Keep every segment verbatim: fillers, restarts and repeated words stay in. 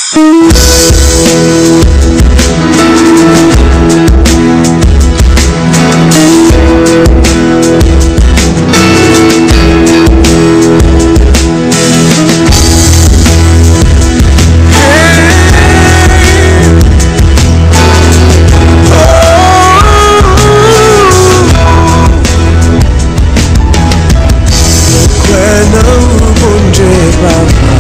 Kwè nan ou, Bondye Papa.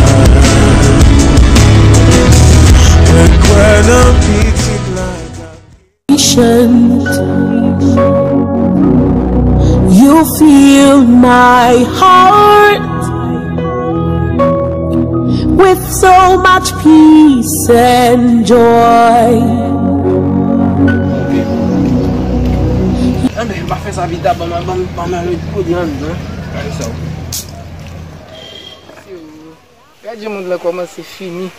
Mwen kwè nan Pitit la. Patient. You fill my heart with so much peace and joy. Andre, pa fè sa pita, ban mwen, ban mwen, ban mwen lòt kout nan, nan. Gade sa. Gade jan mond lan kòmanse fini.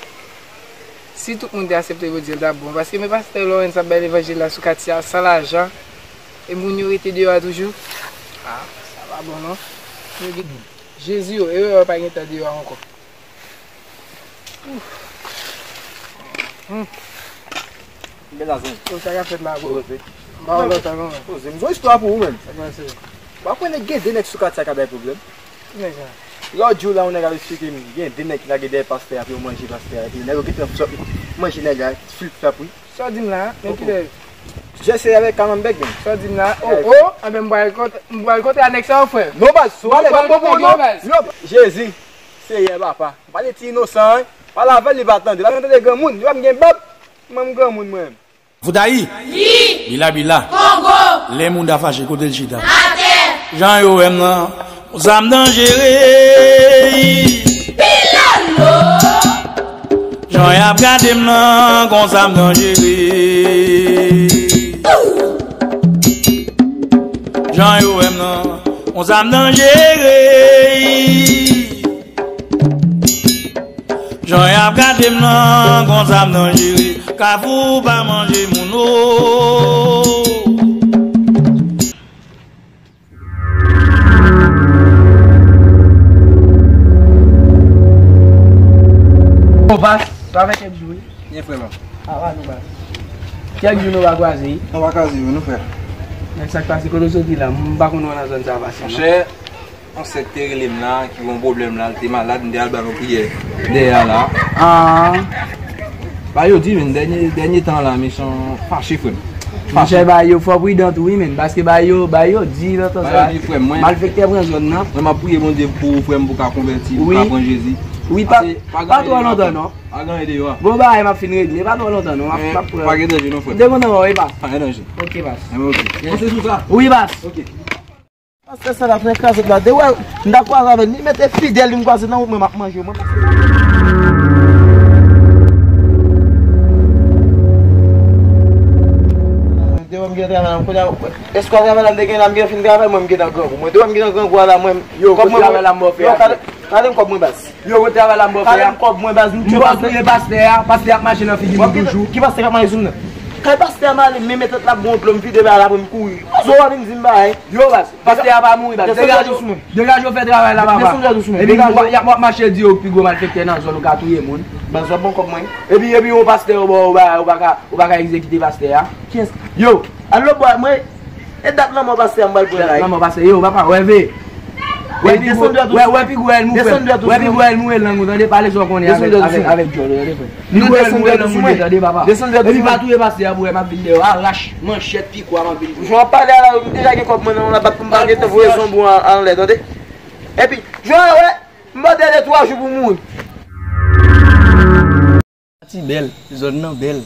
Si tout moun te aksepte Bondye, l t ap bon. Paske men pastè Lawrence ap bay levanjil la sou katye a san lajan. E moun yo rete deyò a toujou. Ah, sa pa bon non. Yo gen Jezi yo, e yo pa gen tan deyò a ankò. Ouf. Hmm. Bèl la, zen. Yo, sa k ap fèt la, bro? Poze. Ba w lontan, non? Poze. M gon istwa pou ou, menm. Sa k pase? W ap wè nèg gen de nèg sou katye a k ap bay pwoblèm. Ki nèg sa? Lòt jou la, yon nèg ap eksplike m, gen de nèg ki lage dèyè pastè a pou yo manje pastè a, epi nèg yo gentan sot manje nèg la, flip flap, wi. Sa w di m la, men ki lè? Jè serye avèk kalanbèk, men. Sa w di m la? Oh, oh, anben m pral kont-, m pral kontre a nèg sa yo, frè. Non, baz, sou ale, ban m bon, bon, non, baz. Jezi, Seyè, papa. M pale ti inosan, wi. Pale avè l, li pa tande. L ap tande granmoun, li pa m gen bab. Mwen, m granmoun, mwen. Voudayi. Wi. Bila, bila. Kongo. Lè moun ta fache, kote l chita? Atè. Jan yo wè m nan, yon zam danjere. Pilolo. Jan y ap gade m nan, yon zam danjere. Jan yo wè m nan, yon zam danjere. Jan y ap gade m nan, gon zam danjere. Kafou pa manje moun, o. Bon, baz, sa fè kèk jou, wi. Byen, frè m. A pa nou, baz. Kèk jou nou pa kwaze, wi. Nou pa kwaze, wi, nou, frè. Nèg, sa k pase, kote w soti la? M pa konn wè w nan zòn sa a pase, non. Monchè, yon sè k te rele m la, ki gon pwoblèm la, l te malad, m te al ba l yon priyè dèyè a la. Ah. Ba yo di, men, dènye, dènye tan la, mesye an fache, frè m. Monchè, ba yo fò pridan tou, wi, men, paske ba yo, ba yo di, lontan sa, ba yo di, frè m, mwen, malfektè pran zòn nan. Mwen, m ap priye Bondye pou ou, frè m, pou w ka konvèti, pou w ka pran Jezi. Wi, pa, pa twò lontan, non. Pa gen anyen deyò a. Bon, bagay, m ap fin regle, pa twò lontan, non. M ap, m ap pran. Pa gen danje, non, frè m. M te kontan wè w, wi, baz. Pa gen danje. Ok, baz. Enben, ok. Yes. Panse sou sa. Wi, baz. Ok. Pastè sa la fè krazèt la. Te wè, m ta kwaze avè l. Li mete fidèl, li m kwaze nan wout mwen, m ap manje, mwen. Te wè m gen travay la, m konnen, èske travay la m te gen la, m gen fin travay, mwen m gen nan grangou. Mwen te wè m gen nan grangou a la, mwen, yo, kòb mwen, travay la m ba w fè a. Yo, kale, kale m kòb mwen, baz. Yo, kote travay la m ba w fè a? Kale m kòb mwen, baz, m tchou, baz. Yo pa touye pastè a, pastè ap mache nan figi nou toujou. Ki pastè k ap mache sou m nan? Kay pastè a m ale, men metant la bon dlo, m vide bay la pou m kouri. Zo a vin di m bagay. Yo, baz, pastè a pa mouri, baz. Degaje w, degaje w fè travay la, papa. Desann dwèt ou sou mwen. Epi w ap mache di yo pi gwo malfektè nan zòn ou ka touye moun. Baz, w ap ban kòb mwen. Epi, epi yon pastè ou ba, ou pa, ou pa ka, ou pa ka egzekite pastè a. Kiyès? Yo, al lòt bò, mwen, e dat lanmò pastè a m pral pran la. Lanmò pastè, yo, papa, wè ve. Wè pi gwo, wè, wè pi gwo èl mou, frè. Wè pi gwo èl mou, èl lang ou, tande, pale sa w konnen avèk, avèk, avèk djòl, tande, frè. Pi gwo èl mou, èl lang ou, tande, papa. Epi pa touye pastè a pou wè m ap vin dèyè w, arach, manchèt, pikwa, m ap vin pou w. Jan w ap pale a la, m deja gen kòb mwen nan men la, bat pou m pa gentan voye zonbon anlè, tande. Epi, jan w wè, m ba w dèlè twa jou pou mouri. Pati bèl, zòn nan bèl.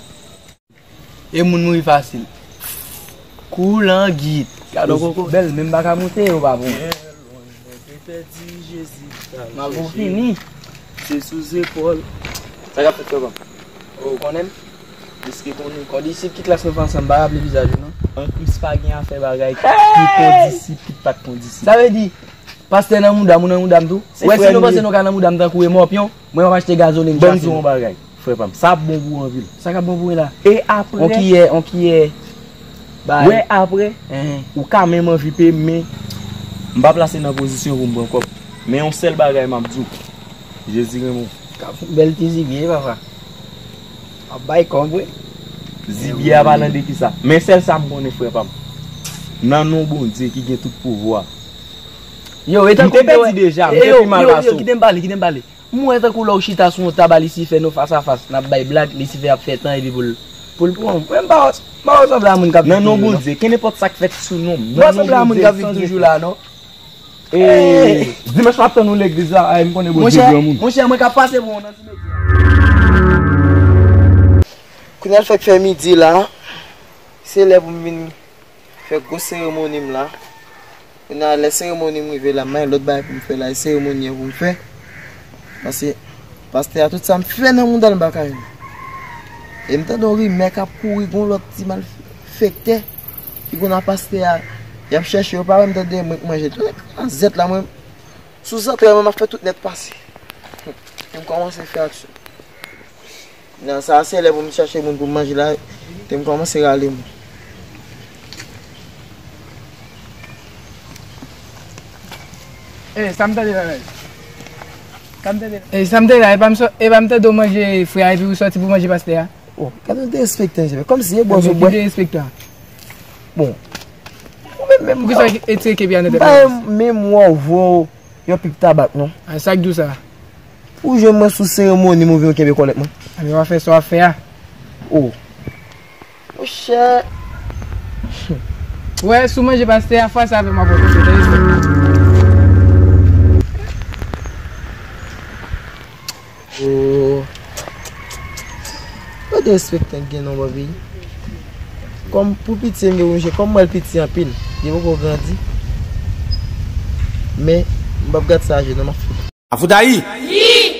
E moun mouri fasil. Kou langit. Gade yon koko bèl, menm pa ka moute, yo pa bon. Mwen te pèdi Jezi. Mal bon fini. Se sou zepòl. Sa k ap fèt, frè pa m? O, ou konnen m? Deske konnen. Kondisip, ki klas nou fè ansanm? M pa raple vizaj ou, non. An Kris pa gen afè bagay ki kondisip, ki pa t kondisip. Sa vle di, pastè nan mouda m, ou nan mouda m tou? Ou wè si nou panse nou ka nan mouda m tankou remòpyon, mwen m ap achte gazolin chase nou. Ban m di w yon bagay, frè pa m. Sa ap bon pou ou anpil. Sa k ap bon pou mwen la? E apre? On kiyè, on kiyè. Wè apre, ou ka menm anvi peye m, men m pa plase nan pozisyon pou m pran kòb. Men yon sèl bagay m ap di w, Jezi renmen w. Bèl ti zibye, papa. Ap bay kòb, wi. Zibye a palan de kisa? Men sèl sa m konnen, frè pa m. Nan non Bondye ki gen tout pouvwa. Yo, e tankou m te pèdi deja, m te pi mal pase w. Kite m pale, kite m pale. M wè tankou lè w chita sou yon tab a Lisifè, nou fas a fas, n ap bay blag, Lisifè ap fè tan epi pou l pou l pran w. Mwen m pa wè, m pa wè w sanble a moun k ap viv toujou non. Nan non Bondye, kenenpòt sa k fèt sou non m. M pa wè w sanble a moun k ap viv toujou la non. Dimanch m ap tann ou legliz la, ay m konnen Bondye granmoun. Monchè, mwen ka pase pou ou nan ti medya. Kounye a l fèk fè midi la, se lè pou m vin fè gwo seremoni m la. Kounye a lè seremoni m rive la, m gen lòt bagay pou m fè la, e seremoni an pou m fè. Paske pastè a tout sa m fè nan mouda l m pa ka jwenn. E m tande yon rimè k ap kouri, gen yon lòt ti malfektè ki konn a pastè a, y ap chèche yo pa wè m tande mwen k manje. Tout nèg a zèt la mwen, sou zantray mwen m ap fè tout nèt pase. M kòmanse fè aksyon. Nan sa se lè pou m chache moun pou m manje la, te m kòmanse rale moun. E sa m tande la la. Sa m tande la. E sa m tande la, e pa m tande w manje frè a epi ou sòti pou manje pastè a. Oh, gade yon derespektan, kòmsi e bwè sou bwè. Ki derespektan? Bon. Ou menm menm. Poukisa e tire kepi a nan tèt mwen? Menm wè w vre w yon pip tabak non. A sa k di w sa? Ou jwenn mwen sou seremoni m ou vin kenbe kòlèt mwen. Anben w a fè sa w a fè a. Oh. Monchè. Ou wè si w manje pastè a fwa sa avè m w a pran konsyans. Oh. Gade respè tank gen nan bò peyi. Kòm pou piti m gen pou m jwe, kòm m wè l piti anpil, li poko grandi. Men m p ap gad sa jwe non, m ap fout. Afoutayi!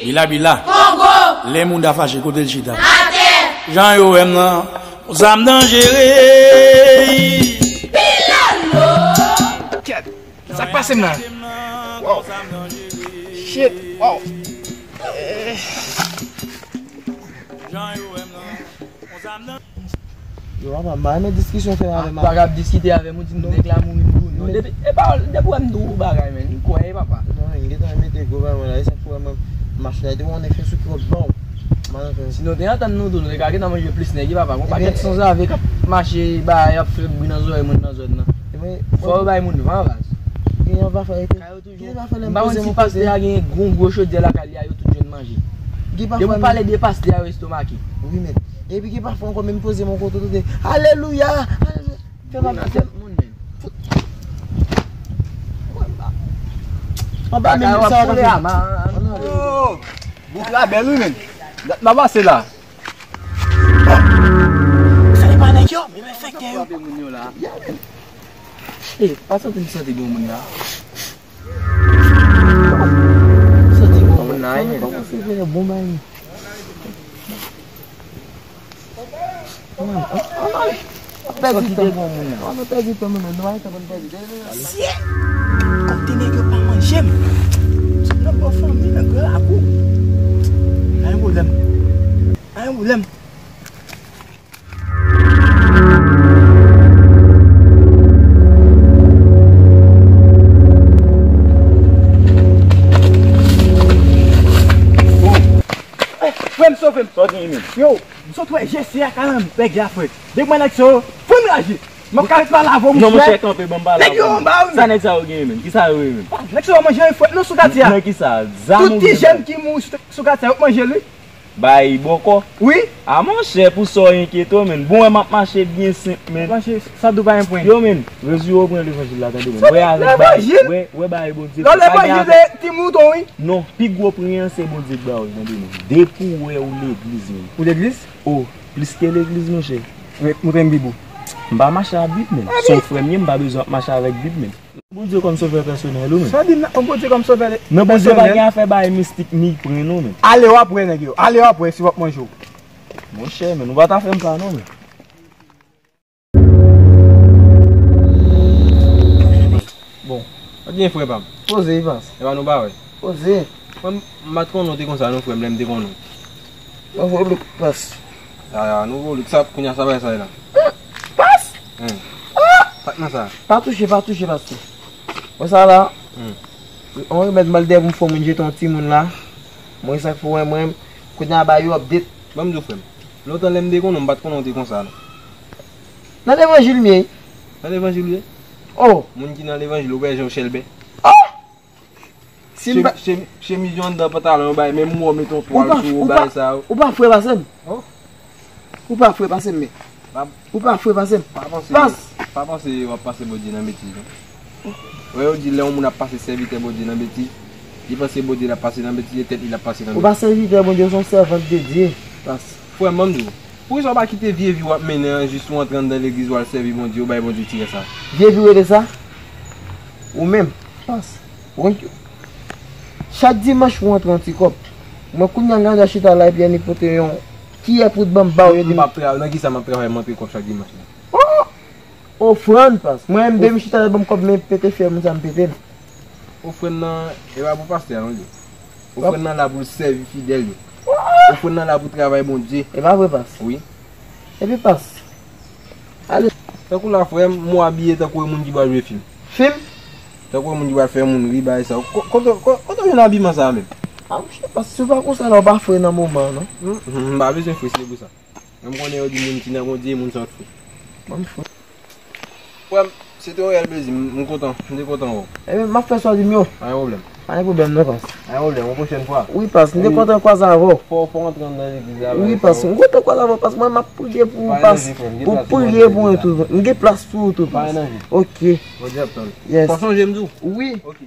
Bila bila! Kongo! Lè moun ta fache, kote l chita? Atè! Jan yo wè m nan, konsa m danjere. Pilolo! Kèt! Sa k pase m la? Wow! Shit! Wow! Eh. Yo papa, m pa renmen diskisyon fè avè m. Ou pa ka ap diskite avè m, ou di m nèg la mouri m pou nou. Depi, e pawòl, depi w wè m di w yon bagay, men, m kwè, papa. Non, men, m gentan mete gwo bay mwen la, e sa k fè w wè mwen, machin la, te konnen fè sou ki wòt ban w. Sinon, te antann nou tou, nou te ka gentan manje plis nèg, wi, papa. Gon pakèt sanzave k ap mache, bay, ap fè bri nan zòrèy moun nan zòn nan. Fò yo bay moun van, baz. Gen yon va fè. M pa konn si pastè a gen yon gwo chodyè lakay li a, yo tout jwenn manje. Depi w pale de pastè a, yo estomake. Wi, men. Epi gen pafwa ankò, menm poze m yon kote, tande, alelouya! Alelouya! Fè pa m fè moun, men. Anba menm sa w ap fè. Oh! Bout la bèl, wi, men. Dat m ap pase la. Sa e pa nèg yo, men men fèk dèyè yo. Ey, pa santi m santi bon moun la. Santi bon moun la, wi, men. Kòmanse fè bon bagay. An al pèdi tan. An al pèdi tan, men nou pa gen tan pou n pèdi tan. Sye! Kote nèg yo pa manje m. Nan bò fanmi, nan gran lakou. Pa gen pwoblèm. Pa gen pwoblèm. Frè m, sove m. Sa w gen, men? Yo, m sot wè Jesi a kalanbè la, frè. Depi m wè nèg sa yo, fò m raje. M ap ka ret pale avè w, monchè. Non, monchè, kanpe, ban m pale avè w. Nèg yo anba, wi. Sa nèg sa yo gen, men? Kisa yo ye, men? Nèg sa yo manje yon frèt non sou katye a. Nan kisa? Zam ou gen? Tout ti jèn ki mouri sou katye a, yo ap manje l, wi. Bay bòkò. Wi. A monchè, pou sa w enkyete w, men. Bon, wè m ap mache byen senp, men. Mache, sa w di w pa gen pwen. Yo, men, rezire w pran levanjil la, tande, men. Wè avèk bay, wè, wè bay Bondye. Lè w levanjil de ti mouton, wi. Non, pi gwo pwen an se Bondye k ba w l, tande, men. Depi w wè ou legliz, men. Ou legliz? O, plis ke legliz, monchè. Montre m Bib ou. M pa mache ak Bib, men. Se yon frè m ye, m pa bezwen ap mache avèk Bib, men. Bondye kòm sovè pèsonèl ou, men. Sa w di m nan, Bondye kòm sovè pèsonèl? Non, Bondye pa gen afè bay mistik ni pwen non, men. Ale w ap wè nèg yo. Ale w ap wè si w ap manje w. Monchè, men, ou pa ta fè m sa non, men. Bon, sa w di frè pa m? Poze, Evans. Epa nou pa wè. Poze. Mwen, m pa t konnen w te konsa non, frè m, lè m te konnen w. Nouvo look, pas. A, nouvo look, sa, kounye a sa bay sa la. Pas? Hen. Sa k nan sa? Pa touche, pa touche, pastè. Wè sa la? Yon remèd m al dèyè pou m fè moun jete yon timoun la. Mwen sa k fè w wè mwen, kounye a ba yo update. Ban m di w, frè m. Lontan lè m te konnen w, m pa t konnen w te konsa non. Nan levanjil m ye. Nan levanjil w ye? Oh! Moun ki nan levanjil, ou wè jan w chèlbè. Oh! Si m pa... Chemiz yo anndan pantalon yo bay, menm ou mete yon twal sou ou bay sa yo. Ou pa fre pase m. Oh. Ou pa fre pase m, men. Ou pa fre pase m. Pa panse, pa panse w ap pase Bondye nan betiz non. Wè yo di lè yon moun ap pase sèvitè Bondye nan betiz, li panse Bondye l ap pase nan betiz, e tèt li l ap pase nan betiz. Ou pa sèvitè Bondye, ou se yon sèvant de Dye. Pas. Frè m, ban m di w, poukisa w pa kite vye vi w ap mennen an jis ou antre anndan legliz ou al sèvi Bondye, ou bay Bondye ti rès la? Vye vi w rele sa? Ou menm. Pas. Ou konn ki... Chak dimanch ou antre yon ti kòb. Mwen kounye a m gade chita la epi annik pote yon kiyè pou t ban m ba w yo di m. M ap travay, nan kisa m ap travay m antre kòb chak dimanch la? Oh! Ofrann, pas. Mwen menm de m chita la ban m kòb men pete fyèl moun sa m pete l. Ofrann nan, e pa pou pastè a non li. Ofrann nan la pou l sèvi fidèl yo. Ofrann nan la pou travay Bondye. E pa vre, pas? Wi. Epi, pas. Ale. Tankou la, frè m, mwen abiye tankou e moun ki pral jwe fim. Fim? Tankou e moun ki pral fè moun ri, bagay sa yo. Ko-, kote, ko-, kote w jwenn abiman sa a menm? A, monchè, pas, si w pa konsa la, w pa fre nan moman an, non. M, m, m pa bezwen fre, se pou sa. Mwen m konnen yo di moun ki nan Bondye, moun sòt fou. Mwen m fou. Frè m, se te yon reyèl plezi, m, m kontan, m te kontan wè w. Ebyen, m ap fè sa w di m yo. Pa gen pwoblèm. Pa gen pwoblèm non, pas. Pa gen pwoblèm, yon pwochèn fwa. Wi, pas, m te kontan kwaze avè w. Fò, fò w antre anndan legliz la. Wi, pas, m kontan kwaze avè w, pas, mwen m ap priye pou ou, pas. Pou priye pou mwen tou. M gen plas pou ou tou, pas. Ok. Bondye ap tann. Yes. Fò sonje m di w. Wi. Ok.